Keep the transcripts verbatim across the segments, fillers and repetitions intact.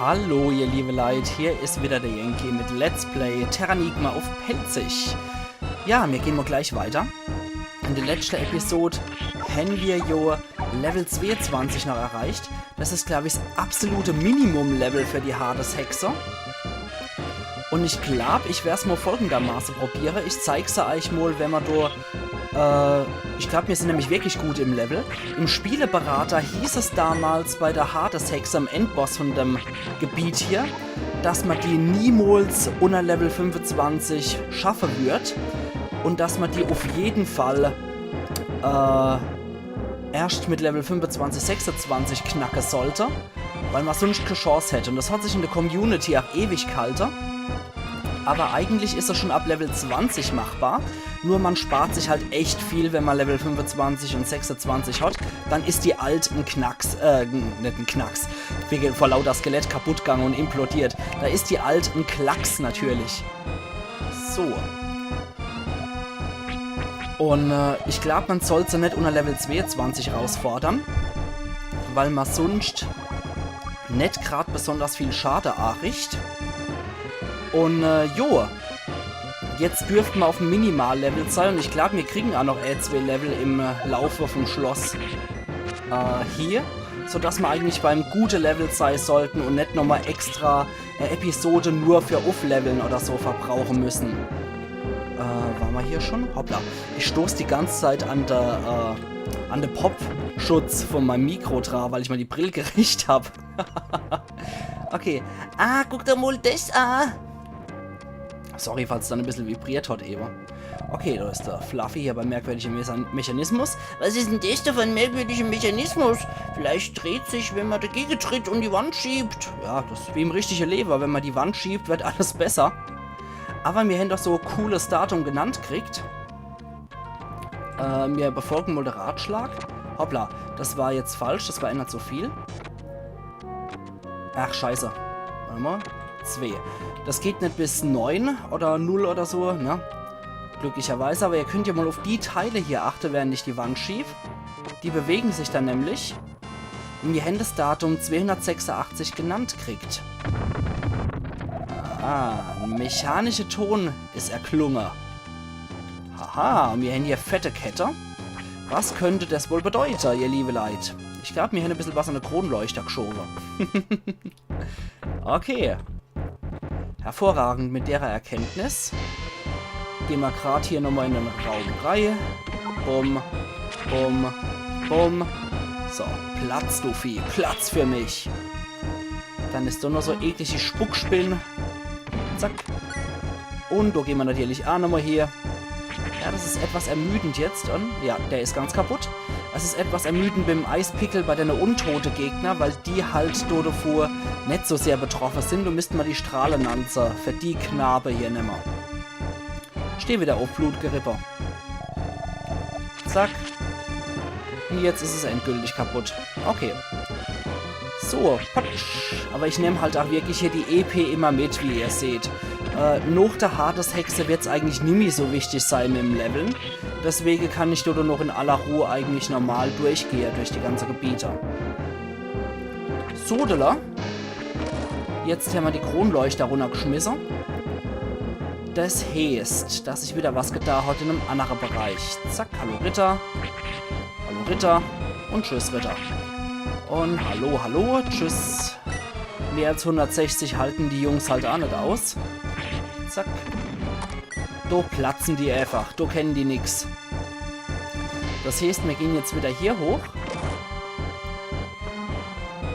Hallo, ihr liebe Leit, hier is wieder der Yankee mit Let's Play Terranigma uff Pälzisch. Ja, mir gehn mol gleich weiter. In der letschte Episode hän mir jo Level zweeunzwanzig noch erreicht. Das is, glaab ich, s absolute Minimum-Level für die Hades-Hexe. Un ich glaab, ich werd's mol folgendermaße probiere. Ich zeig's eich mol, wenn ma do, äh, ich glaab, mir sin nämlich wirklich gut im Level. Im Spieleberater hieß es damals bei der Hades-Hexe, am Endboss von dem Gebiet hier, dass ma die niemals unter Level fünfundzwanzig schaffe würd un dass ma die uff jeden Fall, äh, erscht mit Level fünfundzwanzig, sechsundzwanzig knacke sollte, weil ma sunscht kä Chance hätt. Un das hat sich in der Community ach ewig ghalte. Aber eigentlich is es schon ab Level zwanzig machbar. Nur ma spart sich halt echt viel, wenn ma Level fünfundzwanzig un sechsundzwanzig hat. Dann is die Alt en Knacks, äh, net en Knacks. Wege, vor lauter Skelett kaputt gange un implodiert. Da is die Alt en Klacks natürlich. So. Un, äh, ich glaab, ma sollt se net unter Level zweeunzwanzig rausfordere, weil ma sunscht net grad besonders viel Schade anricht. Un, äh, jo, jetzt dürft ma uffm Minimal-Level sei un ich glaab, mir kriegen ach noch e, zwee Level im, äh, Laufe vom Schloss, äh, hier, sodass ma eigentlich beim gute Level sei sollten un net nochmol extra, äh, Episode nur für Uffleveln oder so verbrauche müssen. Äh, ware ma hier schon? Hoppla. Ich stoß die ganze Zeit an der, äh, an de Popschutz von meim Mikro dra, weil ich mol die Brill gericht hab. Okay. Ah, guck der mol das a. Sorry, falls es dann e bissel vibriert hat ewe. Okay, da is der Fluffy hier beim merkwürdigen Mesan-, Mechanismus. Was is denn das da für en merkwürdiger Mechanismus? Vielleicht dreht sich, wenn ma dagege tritt un die Wand schiebt. Ja, das is wie im richtige Lewe. Wenn ma die Wand schiebt, wird alles besser. Aber mir hän doch so e cooles Datum genannt kriegt. Äh, mir befolgen mol de Ratschlag. Hoppla, das war jetzt falsch, das war ännert so viel. Ach, scheiße. Wart mol. Zwee. Das geht net bis neun oder null oder so, ne? Glücklicherweise, aber ihr könnt ja mol uff die Teile hier achte, während ich die Wand schieb. Die bewegen sich dann nämlich. Un mir hän das Datum zweehundertsechsunachtzig genannt kriegt. Ah, en mechanischer Ton is erklunge. Haha, un mir hän hier fette Kette. Was könnte das wohl bedeute, ihr liebe Leit? Ich glaab, mir hän e bissel was an de Kronleuchter gschowe. Okay. Hervorragend mit derer Erkenntnis. Gehn ma grad hier nochmol in den Raum rei. Bumm, bumm, bumm. So, Platz, du Vieh. Platz für mich. Dann is do noch so eklig die Spuckspinn. Zack. Un do gehn ma natürlich ach nochmol hier. Ja, das is etwas ermüdend jetzt. Un ja, der is ganz kaputt. Es is etwas ermüdend mit em Eispickel bei dene untote Gegner, weil die halt do devor net so sehr betroffe sin. Do misst ma die Strahlelanze für die Knabe hier nemme. Steh wieder uff, Blutgerippe. Zack. Un jetzt is es endgültig kaputt. Okay. So, patsch. Aber ich nemm halt ach wirklich hier die E P immer mit, wie ihr seht. Äh, noch de Hades-Hexe wird's eigentlich nimmi so wichtig sei mit em Leveln. Deswege kann ich dort noch in aller Ruh eigentlich normal durchgehe durch die ganze Gebiete. Sodele. Jetzt hämmer die Kronleuchter runnergschmisse. Das heeßt, dass sich wieder was geta hat in em annere Bereich. Zack, hallo Ritter. Hallo Ritter. Un tschüss, Ritter. Un hallo, hallo, tschüss. Mehr als hundertsechzig halten die Jungs halt ach net aus. Zack. Do platzen die eifach. Do kennen die nix. Das heeßt, mir gehn jetzt wieder hier hoch.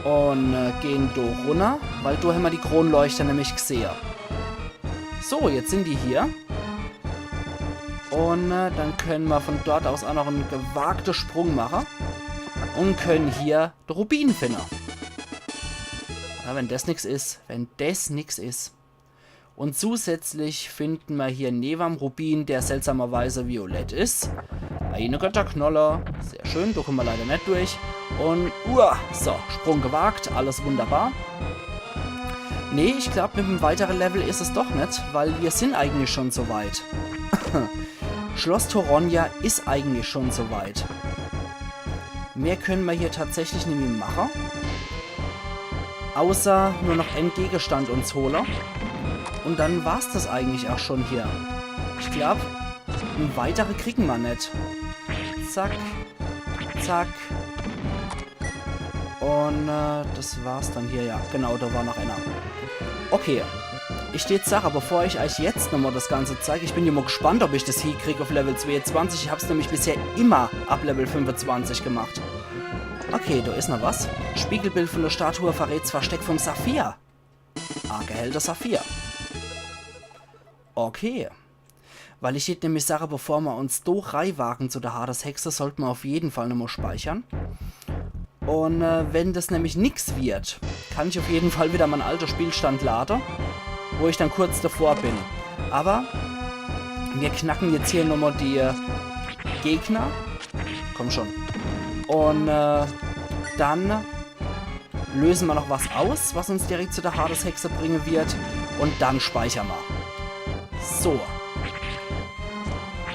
Un, äh, gehn do runner, weil do hämmer die Kronleuchter nämlich gsehe. So, jetzt sin die hier. Un, äh, dann könne mer von dort aus ach noch en gewagte Sprung mache. Un könne hier de Rubin finne. Na, wenn des nix is, wenn des nix is. Un zusätzlich finden mer hier newe'm Rubin, der seltsamerweise violett is, eine Götterknolle. Sehr schön, do kumme mer leider net durch. Un, uah, so, Sprung gewagt, alles wunderbar. Nee, ich glaub, mit em weitere Level is es doch net, weil mir sin eigentlich schon so weit. Schloss Toronja is eigentlich schon so weit. Mehr könne mer hier tatsächlich nimmi mache. außer nur noch en Gegenstand uns hole. Und dann war's das eigentlich auch schon hier. Ich glaub, en weitere kriegen ma net. Zack. Zack. Und äh, das war's dann hier, ja. Genau, da war noch einer. Okay. Ich würd sage, bevor ich euch jetzt nochmal das Ganze zeig, ich bin ja mal gespannt, ob ich das hiekrieg auf Level zweeunzwanzig. Ich hab's nämlich bisher immer ab Level fünfundzwanzig gemacht. Okay, da is noch was. Spiegelbild von der Statue verrät's Versteck vom Saphir. Angehellter Saphir. Okay. Weil ich würd nämlich sage, bevor ma uns do reiwagen zu der Hades-Hexe, sollt ma auf jeden Fall nochmal speichern. Und äh, wenn das nämlich nix wird, kann ich auf jeden Fall wieder mein alter Spielstand lade, wo ich dann kurz davor bin. Aber wir knacken jetzt hier nochmal die äh, Gegner. Komm schon. Und äh, dann lösen wir noch was aus, was uns direkt zu der Hades-Hexe bringen wird. Und dann speichern wir. So.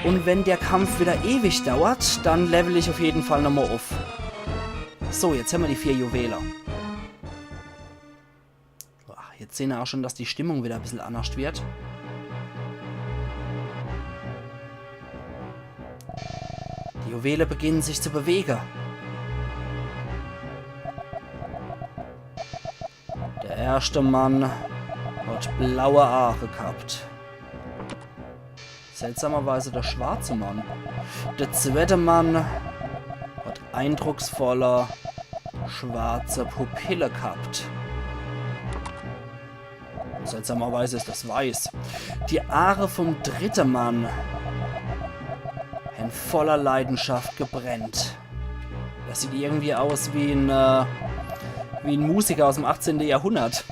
Und wenn der Kampf wieder ewig dauert, dann level ich auf jeden Fall nochmal auf. So, jetzt haben wir die vier Juwele. Boah, jetzt sehen wir auch schon, dass die Stimmung wieder ein bisschen anders wird. Die Juwele beginnen sich zu bewegen. Der erste Mann hat blaue Haare gehabt. Seltsamerweise der schwarze Mann. Der zweite Mann hat eindrucksvolle schwarze Pupille gehabt. Seltsamerweise ist das weiß. Die Haare vom dritten Mann haben voller Leidenschaft gebrennt. Das sieht irgendwie aus wie ein, äh, wie ein Musiker aus dem achtzehnten Jahrhundert.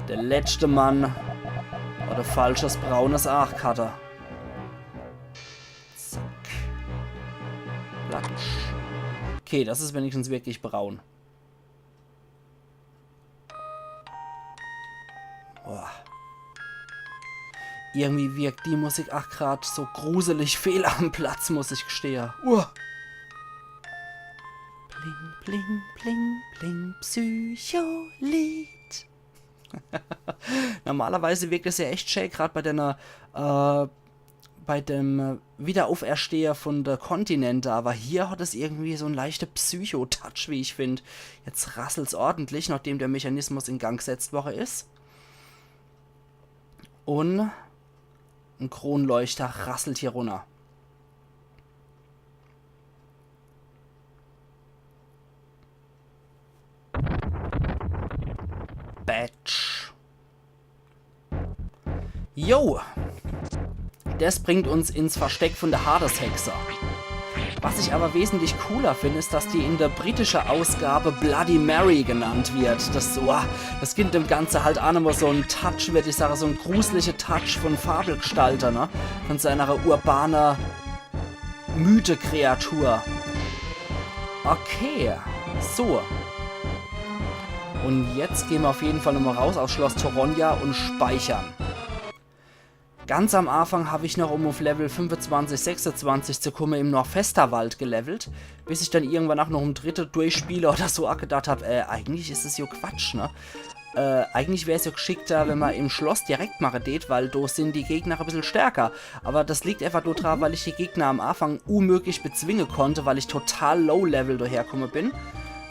Der letzte Mann hat ein falsches braunes Haar gehabt. Zack. Platsch. Okay, das ist wenigstens wirklich braun. Boah. Irgendwie wirkt die Musik auch grad so gruselig fehl am Platz, muss ich gestehe. Uah. Pling, pling, pling, pling, Psycho-Lied. Normalerweise wirkt es ja echt schön, grad bei deiner, äh, bei dem äh, Wiederauferstehe von der Kontinente, aber hier hat es irgendwie so einen leichten Psycho-Touch, wie ich find. Jetzt rasselt's ordentlich, nachdem der Mechanismus in Gang gesetzt worden ist. Und ein Kronleuchter rasselt hier runter. Batsch. Jo. Das bringt uns ins Versteck von der Hades-Hexe. Was ich aber wesentlich cooler finde, ist, dass die in der britischen Ausgabe Bloody Mary genannt wird. Das, wow, das gibt dem Ganzen halt auch nochmal so einen Touch, würde ich sagen, so einen gruseligen Touch von Fabelgestalter, ne? Von so einer urbaner Mythe-Kreatur. Okay, so. Und jetzt gehen wir auf jeden Fall nochmal raus aus Schloss Torronia und speichern. Ganz am Anfang hab ich noch, um auf Level fünfundzwanzig, sechsundzwanzig zu kommen, im Norfesterwald gelevelt, bis ich dann irgendwann auch noch im dritten Durchspiele oder so auch gedacht hab, äh, eigentlich ist es ja Quatsch, ne? Äh, eigentlich wär's ja geschickter, wenn man im Schloss direkt mache tät, weil do sind die Gegner ein bisschen stärker. Aber das liegt einfach nur dran, weil ich die Gegner am Anfang unmöglich bezwingen konnte, weil ich total low-level daherkommen bin.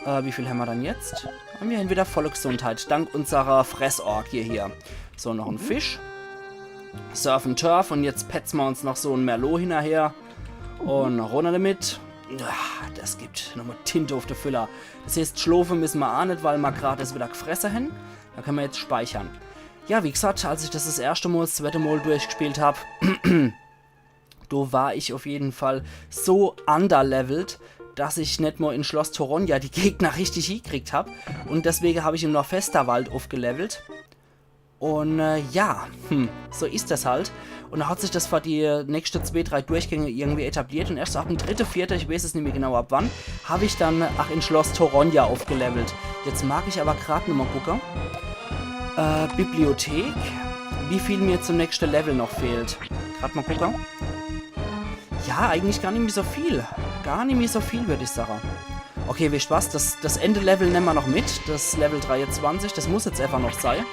Äh, wie viel haben wir dann jetzt? Haben wir entweder volle Gesundheit, dank unserer Fressorgie hier. So, noch ein Fisch. Surf and Turf und jetzt petzen wir uns noch so ein Merlot hinterher. Und runter damit. Ah, das gibt nochmal Tinte auf de Füller. Das heißt, schlofe müssen wir auch nicht, weil wir gerade erst wieder gefressen haben. Da können wir jetzt speichern. Ja, wie gesagt, als ich das das erste Mal, das zweite Mal durchgespielt hab, da war ich auf jeden Fall so underleveled, dass ich nicht mal in Schloss Torronia die Gegner richtig hingekriegt hab. Und deswegen hab ich im Norfesterwald aufgelevelt. Und äh, ja, hm, so ist das halt. Und da hat sich das für die nächste zwei, drei Durchgänge irgendwie etabliert. Und erst ab dem dritten vierten, ich weiß es nicht mehr genau ab wann, hab ich dann auch in Schloss Torronia aufgelevelt. Jetzt mag ich aber grad nochmal gucken. Äh, Bibliothek. Wie viel mir zum nächsten Level noch fehlt. Grad mal gucken. Ja, eigentlich gar nicht mehr so viel. Gar nicht mehr so viel, würde ich sagen. Okay, wisst was? Das, das Ende-Level nemme mer noch mit. Das Level dreiezwanzig, das muss jetzt einfach noch sei.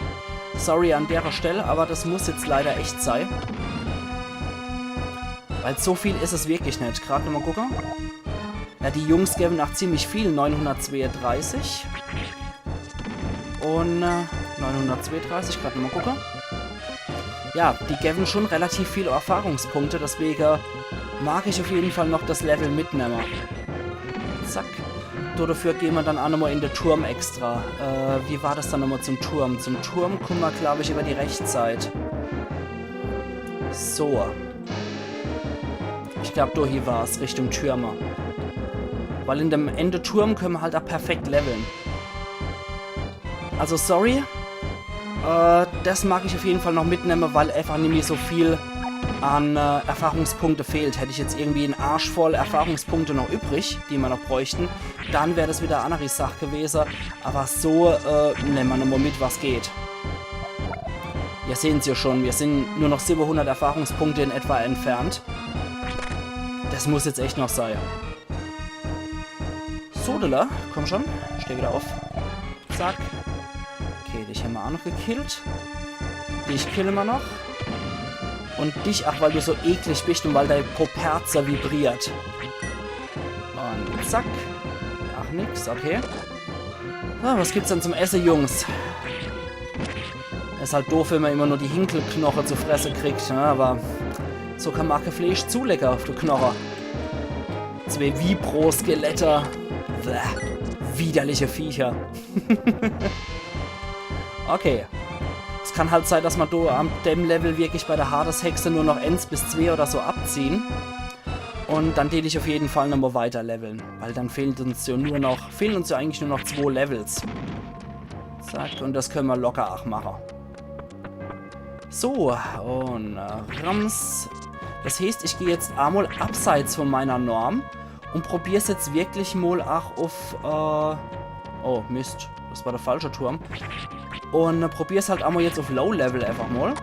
Sorry an dere Stell, aber das muss jetzt leider echt sei. Weil so viel is es wirklich net. Grad nochmal gucke. Ja, die Jungs gewwe ach ziemlich viel. Neunhundertzweiunddreißig. Und äh, neunhundertzweiunddreißig, grad nochmal gucke. Ja, die gewwe schon relativ viel Erfahrungspunkte, deswege mag ich auf jeden Fall noch das Level mitnemme. Zack. Do, dafür gehn mer dann ach nochmal in de Turm extra. Äh, wie war das dann nochmal zum Turm? Zum Turm kumme mer, glaub ich, über die Rechtsseit. So. Ich glaub, do hier war's, Richtung Türme. Weil in dem Ende Turm könne mer halt ach perfekt leveln. Also sorry, äh, das mag ich auf jeden Fall noch mitnemme, weil einfach nimmi so viel an äh, Erfahrungspunkte fehlt. Hätt ich jetzt irgendwie en Arsch voll Erfahrungspunkte noch übrig, die mer noch bräuchten, dann wär das wieder e anneri Sach gewese. Aber so äh, nemme mer nochmal mit, was geht. Ihr sehen's ja schon, mir sin nur noch siwwehundert Erfahrungspunkte in etwa entfernt. Das muss jetzt echt noch sei. Sodele, komm schon. Steh wieder auf. Zack. Okay, dich hämmer ach noch gekillt. Dich kille mer noch. Und dich, ach, weil du so eklig bist und weil dei Poperze vibriert. Und zack. Ach, nix, okay. Ah, was gibt's denn zum Esse, Jungs? Is halt doof, wenn mer immer nur die Hinkelknoche zu fresse kriegt, ne? Aber so kann mer ach kee Fleesch zulecke auf de Knoche. Zwee Vibro-Skelette. Bäh, widerliche Viecher. Okay. Es kann halt sei, dass mer do am dem Level wirklich bei de Hades-Hexe nur noch ens bis zwee oder so abziehen. Und dann deet ich auf jeden Fall nochmal weiter leveln. Weil dann fehlt uns ja nur noch, fehlen uns ja eigentlich nur noch zwo Levels. Zack, und das könne mer locker ach mache. So, und äh, Rams. Das heeßt, ich geh jetzt emol abseits von meiner Norm und probier's jetzt wirklich mol ach auf, äh, oh Mist, das war de falsche Turm. Und äh, probier's halt emol jetzt auf Low Level einfach mol.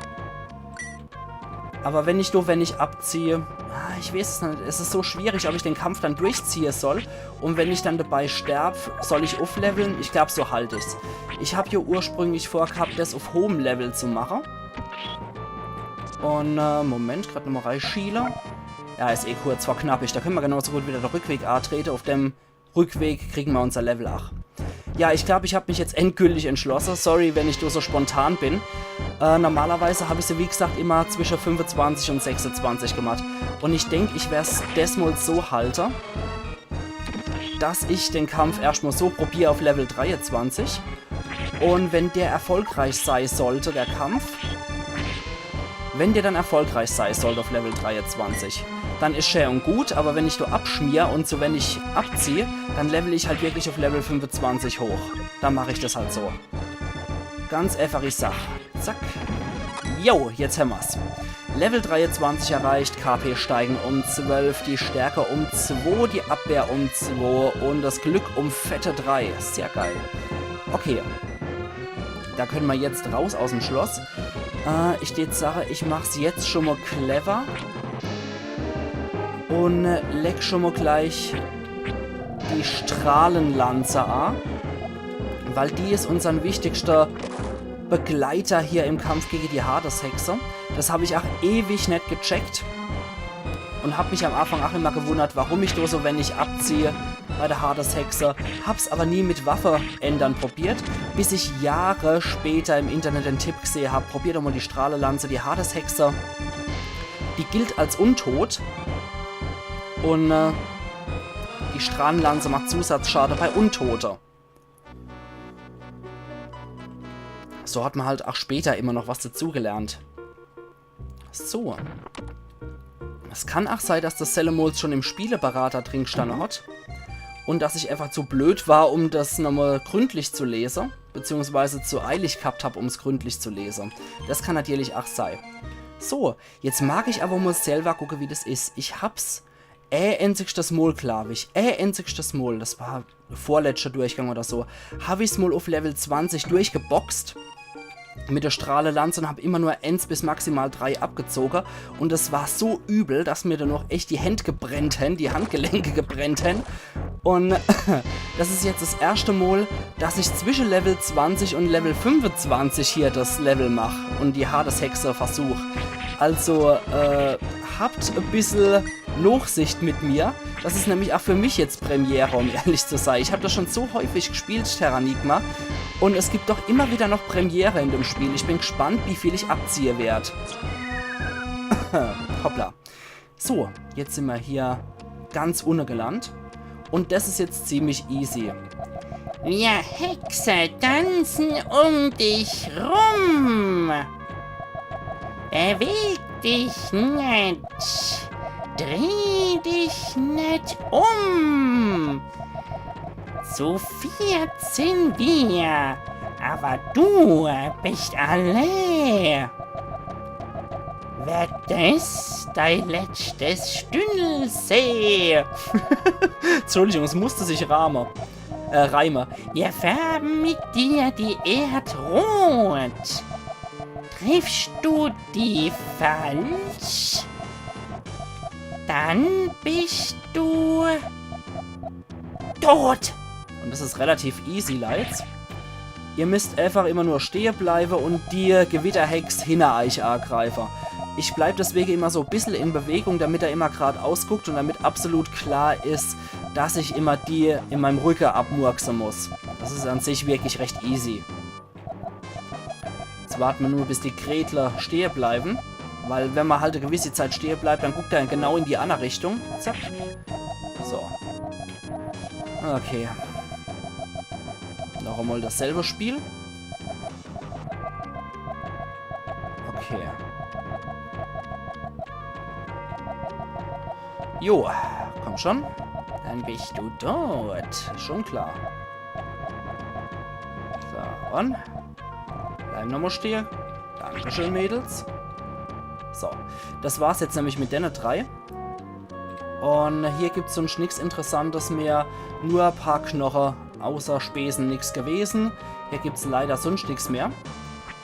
Aber wenn ich do, wenn ich abziehe, ah, ich weeß es net, es is so schwierig, ob ich den Kampf dann durchziehe soll. Und wenn ich dann dabei sterb, soll ich aufleveln? Ich glaub, so halt ich's. Ich hab ja ursprünglich vorgehabt, das auf hohem Level zu mache. Und äh, Moment, grad nochmal reischiele. Ja, is eh kurz vor knapp. Ich, da könne mer genauso gut wieder de Rückweg atrete. Auf dem Rückweg kriegen mer unser Level ach. Ja, ich glaub, ich hab mich jetzt endgültig entschlosse. Sorry, wenn ich do so spontan bin. Äh, normalerweise hab ich se, wie gesagt, immer zwische fünfezwanzig und sechsezwanzig gemacht. Und ich denk, ich werd's desmol so halte, dass ich den Kampf erscht mol so probier auf Level dreiezwanzig. Und wenn der erfolgreich sei sollte, der Kampf, wenn der dann erfolgreich sei sollte auf Level dreiezwanzig, dann is schä und gut, aber wenn ich do abschmier und zu wenig abzieh, dann level ich halt wirklich auf Level fünfezwanzig hoch. Dann mach ich das halt so. Ganz einfachi Sach. Zack. Jo, jetzt hämmer's. Level dreiezwanzig erreicht, K P steigen um zwölf, die Stärke um zwo, die Abwehr um zwo und das Glück um fette drei. Sehr geil. Okay. Da könne mer jetzt raus aus dem Schloss. Äh, ich deet sache, ich mach's jetzt schon mol clever. Und äh, leg schon mol gleich die Strahlenlanze a. Weil die is unsern wichtigster Begleiter hier im Kampf gege die Hades-Hexe. Das hab ich ach ewig net gecheckt. Und hab mich am Anfang ach immer gewundert, warum ich do so wenig abziehe bei der Hades-Hexe. Hab's aber nie mit Waffe ändern probiert, bis ich Jahre später im Internet den Tipp gesehe hab, probier doch mol die Strahlelanze, die Hades-Hexe. Die gilt als untot. Und äh, die Strahlenlanze macht Zusatzschade bei Untote. So hat mer halt ach später immer noch was dazugelernt. So. Es kann ach sei, dass das sellemols schon im Spieleberater drin gestanne hat. Und dass ich einfach zu blöd war, um das nochmal gründlich zu lese. Beziehungsweise zu eilig gehabt hab, um's gründlich zu lese. Das kann natürlich ach sei. So, jetzt mag ich aber mol selber gucke, wie das is. Ich hab's e enzigstes Mol, glaub ich. E enzigstes Mol. Das war vorletzter Durchgang oder so, hab ich's mol auf Level zwanzig durchgeboxt mit der Strahlelanze und hab immer nur ens bis maximal drei abgezoge. Und es war so übel, dass mir dann noch echt die Händ gebrennt hen, die Handgelenke gebrennt hen. Und das is jetzt das erschte Mol, dass ich zwische Level zwanzig und Level fünfezwanzig hier das Level mach und die Hades-Hexe versuch. Also, äh, habt e bissel Nochsicht mit mir. Das is nämlich auch für mich jetzt Premiere, um ehrlich zu sein. Ich hab das schon so häufig gespielt, Terranigma. Und es gibt doch immer wieder noch Premiere in dem Spiel. Ich bin gespannt, wie viel ich abziehe werd. Hoppla. So, jetzt sin mer hier ganz unne gelandet. Und das is jetzt ziemlich easy. Wir Hexe tanzen um dich rum. Beweg dich net. Dreh dich net um. Zu viert sin wir, aber du bist alle. Werd des dei letztes Stündel sei? Entschuldigung, es musste sich rahme, äh, reime. Wir färben mit dir die Erd rot. Triffst du die falsch, dann bist du tot. Und das is relativ easy, Leute. Ihr müsst einfach immer nur stehe bleibe und die Gewitterhex hinner eich agreife. Ich bleib deswege immer so e bissel in Bewegung, damit er immer gradaus guckt und damit absolut klar is, dass ich immer die in meinem Rücke abmurkse muss. Das is an sich wirklich recht easy. Jetzt warte mer nur, bis die Gretle stehe bleiben. Weil wenn mer halt e gewisse Zeit stehe bleibt, dann guckt er genau in die anner Richtung. Zack. So. Okay. Noch einmal dasselbe Spiel. Okay. Jo, komm schon. Dann bist du tot. Schon klar. So, und? Bleib nochmal stehe. Dankeschön, Mädels. So, das war's jetzt nämlich mit denne drei. Und hier gibt's sonst nix Interessantes mehr. Nur e paar Knoche. Außer Spesen nix gewesen. Hier gibt's leider sonst nix mehr.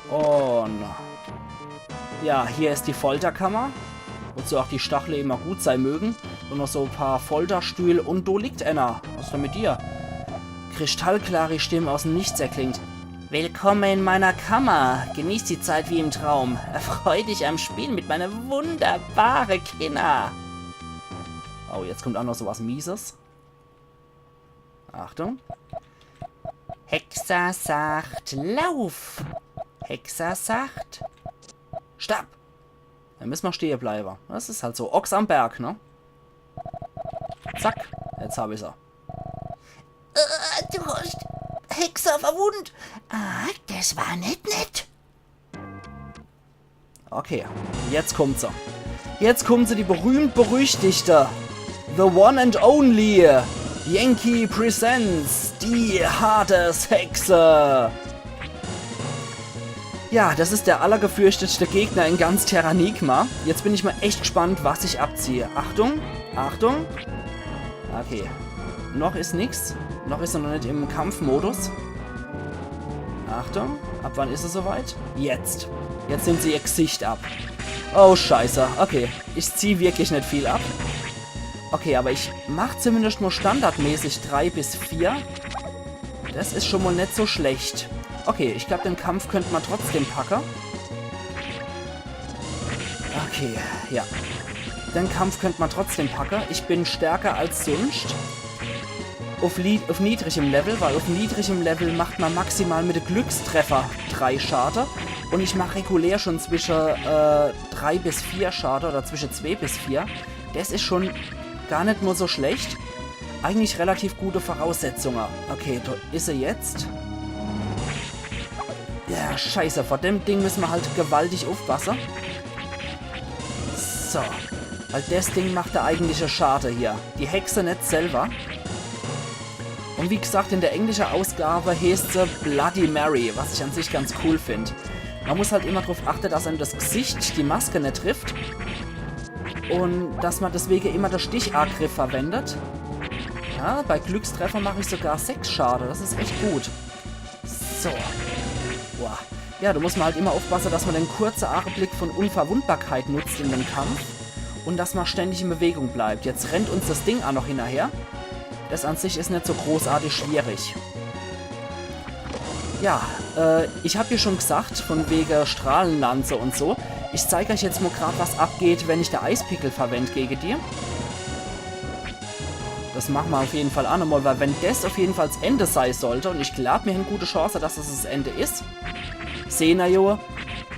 Und ja, hier is die Folterkammer. Wozu auch die Stachle immer gut sei mögen. Und noch so e paar Folterstühl. Und do liegt einer. Was is denn mit dir? Kristallklar die Stimme aus dem Nichts erklingt. Willkommen in meiner Kammer. Genieß die Zeit wie im Traum. Erfreu dich am Spiel mit meiner wunderbare Kinner. Oh, jetzt kommt auch noch so was Mieses. Achtung. Hexer sagt, lauf. Hexer sagt, stopp. Dann müssen wir stehe bleiben. Das is halt so. Ochs am Berg, ne? Zack. Jetzt hab ich se. Äh, du hast Hexer verwundt. Ah, das war net nett. Okay, jetzt kommt se. Jetzt kommt se, die berühmt-berüchtigte The One and Only Yankee Presents, die Hades-Hexe. Ja, das is der allergefürchtetste Gegner in ganz Terranigma. Jetzt bin ich mal echt gespannt, was ich abziehe. Achtung, Achtung. Okay. Noch is nix. Noch is er noch net im Kampfmodus. Achtung. Ab wann is es soweit? Jetzt. Jetzt nimmt se ihr Gesicht ab. Oh, scheiße. Okay. Ich zieh wirklich net viel ab. Okay, aber ich mach zumindest nur standardmäßig drei bis vier. Das is schon mal net so schlecht. Okay, ich glaub, den Kampf könnt ma trotzdem packe. Okay, ja. Den Kampf könnt ma trotzdem packe. Ich bin stärker als sonst. Auf, li- auf niedrigem Level, weil auf niedrigem Level macht ma maximal mit de Glückstreffer drei Schade. Und ich mach regulär schon zwische, äh, drei bis vier Schade oder zwische zwee bis vier. Das is schon gar net mal so schlecht. Eigentlich relativ gute Voraussetzungen. Okay, do is er jetzt. Ja, scheiße, vor dem Ding müssen wir halt gewaltig aufpassen. So. Weil das Ding macht der eigentliche Schade hier. Die Hexe net selber. Und wie gesagt, in der englischen Ausgabe heißt sie Bloody Mary, was ich an sich ganz cool find. Man muss halt immer drauf achten, dass einem das Gesicht, die Maske net trifft. Und dass man deswegen immer den Stichangriff verwendet. Ja, bei Glückstreffer mache ich sogar sechs Schade. Das is echt gut. So. Boah. Ja, da muss man halt immer aufpassen, dass man den kurzen Augenblick von Unverwundbarkeit nutzt in dem Kampf. Und dass man ständig in Bewegung bleibt. Jetzt rennt uns das Ding auch noch hinterher. Das an sich is net so großartig schwierig. Ja, äh, ich hab jo schon gesagt, von wege Strahlenlanze und so. Ich zeig euch jetzt mo grad, was abgeht, wenn ich de Eispickel verwend gege die. Das mache ma auf jeden Fall ach nochmol, weil wenn das auf jeden Fall das Ende sei sollte, und ich glaub, mir hän gute Chance, dass das das Ende is, sehn ma jo,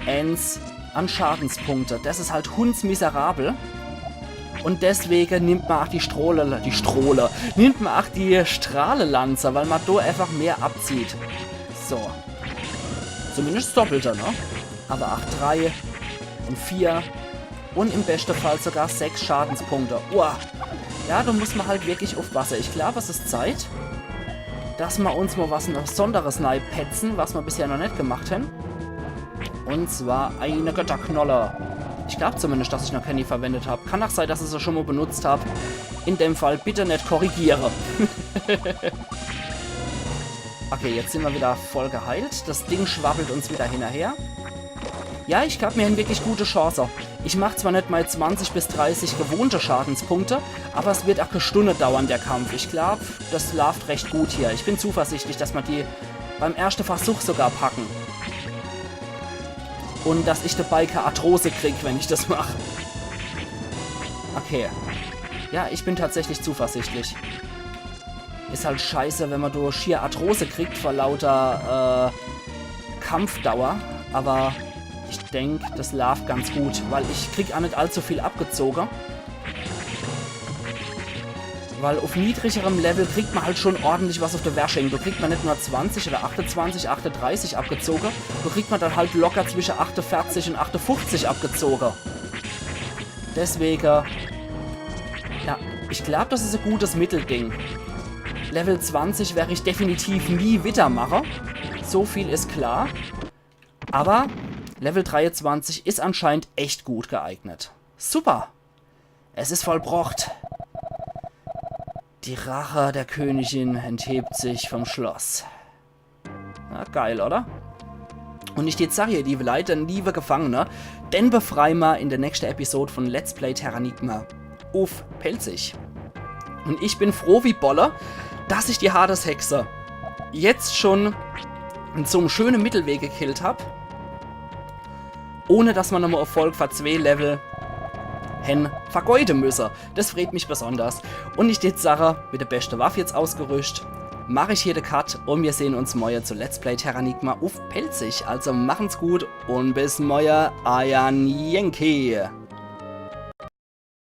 ens an Schadenspunkte. Das is halt hundsmiserabel. Und deswege nimmt ma ach die Strohle, die Strohle, nimmt ma ach die Strahlelanze, weil ma do einfach mehr abzieht. So. Zumindest das Doppelte, ne? Aber ach drei und vier und im beste Fall sogar sechs Schadenspunkte. Uah. Ja, do muss ma halt wirklich uffpasse. Ich glaub, es is Zeit, dass ma uns mo was Besonderes neipetze, was ma bisher noch net gemacht hän. Und zwar eine Götterknolle. Ich glaub zumindest, dass ich noch kenni verwendet hab. Kann ach sei, dass ich se schon mo benutzt hab. In dem Fall bitte net korrigiere. Okay, jetzt sin ma wieder voll geheilt. Das Ding schwabbelt uns wieder hinnerher. Ja, ich glaub, mir hän wirklich gute Chance. Ich mach zwar net mei zwanzig bis dreißig gewohnte Schadenspunkte, aber es wird ach e Stunne dauern, der Kampf. Ich glaub, das laaft recht gut hier. Ich bin zuversichtlich, dass ma die beim erschte Versuch sogar packen. Und dass ich dabei ke Arthrose krieg, wenn ich das mach. Okay. Ja, ich bin tatsächlich zuversichtlich. Is halt scheiße, wenn ma do schier Arthrose kriegt vor lauter, äh, Kampfdauer. Aber ich denk, das laaft ganz gut, weil ich krieg ach net allzu viel abgezoge. Weil auf niedrigerem Level kriegt ma halt schon ordentlich was auf de Wersching. Do kriegt ma net nur zwanzig oder achtundzwanzig, achtunddreißig abgezoge. Do kriegt ma dann halt locker zwischen achtundvierzig und achtundfünfzig abgezoge. Deswege, ja, ich glaub, das is e gutes Mittelding. Level zwanzig wer ich definitiv nie wieder mache. So viel is klar. Aber Level dreiundzwanzig is anscheinend echt gut geeignet. Super. Es is vollbrocht. Die Rache der Königin enthebt sich vom Schloss. Na, geil, oder? Und ich dät sage, ihr liebe Leit, liewe Gefangene, den befrei ma in der nächste Episode von Let's Play Terranigma uff Pälzisch. Und ich bin froh wie Bolle, dass ich die Hades-Hexe jetzt schon zum schöne Mittelweg gekillt hab, ohne dass ma nochmo Erfolg für zwee Level hän vergeude müsse. Das freet mich besonders. Und ich dät sage, mit der beste Waff jetzt ausgerüscht, mach ich hier de Cut und mir sehn uns morje zu Let's Play Terranigma uff Pälzisch. Also machen's gut und bis morje, eier Yankee.